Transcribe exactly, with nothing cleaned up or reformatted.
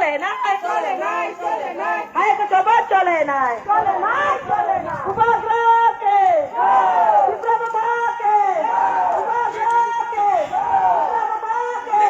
চলে নাই, চলে নাই, চলে নাই। হাইকোর্ট জবাব চলে নাই। চলে নাই, চলে নাই। উপগ্রহকে। বিপ্লব বাবাকে। উপগ্রহকে। বিপ্লব বাবাকে।